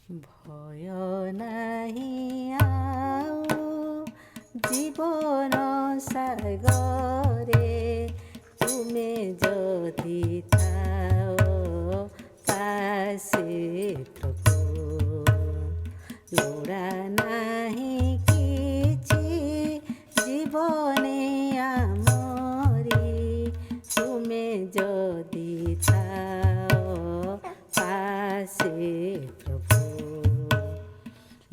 ଭୟ ନାହିଁ ଆଉ ଜୀବନ ସାଗରେ, ତୁମେ ଯଦି ଥାଅ ପାଶେ ପ୍ରଭୁ। ଲୋଡ଼ା ନାହିଁ କିଛି ଜୀବନେ ଆମରି, ତୁମେ ଯଦି ଥାଅ ପାଶେ ପ୍ରଭୁ।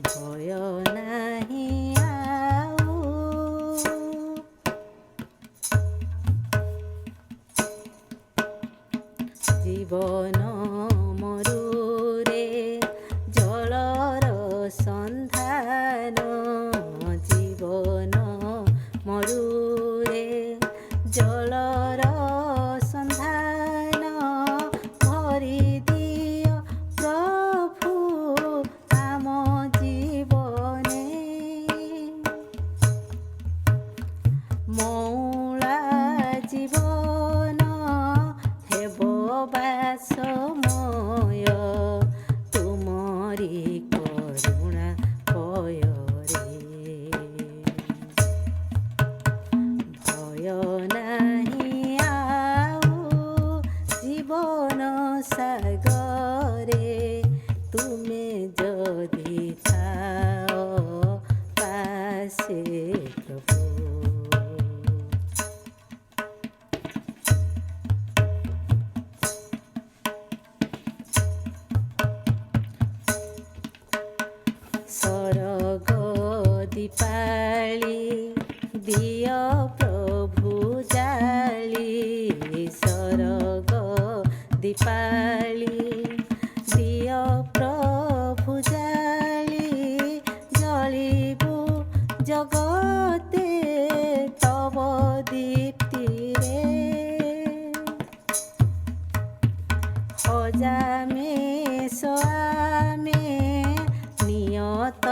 ଭୟ ନାହିଁ ଆଉ। ଜୀବନ ମରୁରେ ଜଳର ସନ୍ଧାନ, ଜୀବନ ମରୁରେ ଜଳର ସନ୍ଧାନ, ଭରିଦିଅ ପ୍ରଭୁ ଆମ ଜୀବନେ। ମଉଳା ଜୀବନ ହେବ ବାସମୟ, ତୁମରି କରୁଣା ପୟରେ। ଭୟ ନାହିଁ ଆଉ ଜୀବନ ସାଗରେ, ତୁମେ ଯଦି ଥାଅ ପାଶେ ପ୍ରଭୁ। ସରଗ ଦୀପାଳି ଦିଅ ପ୍ରଭୁ ଜାଳି, ସରଗ ଦୀପାଳି ଦିଅ ପ୍ରଭୁ ଜାଳି, ଜଳିବୁ ଜଗତେ ତବ ଦୀପ୍ତିରେ। ହଜାମେ ଆମେ ନିୟତ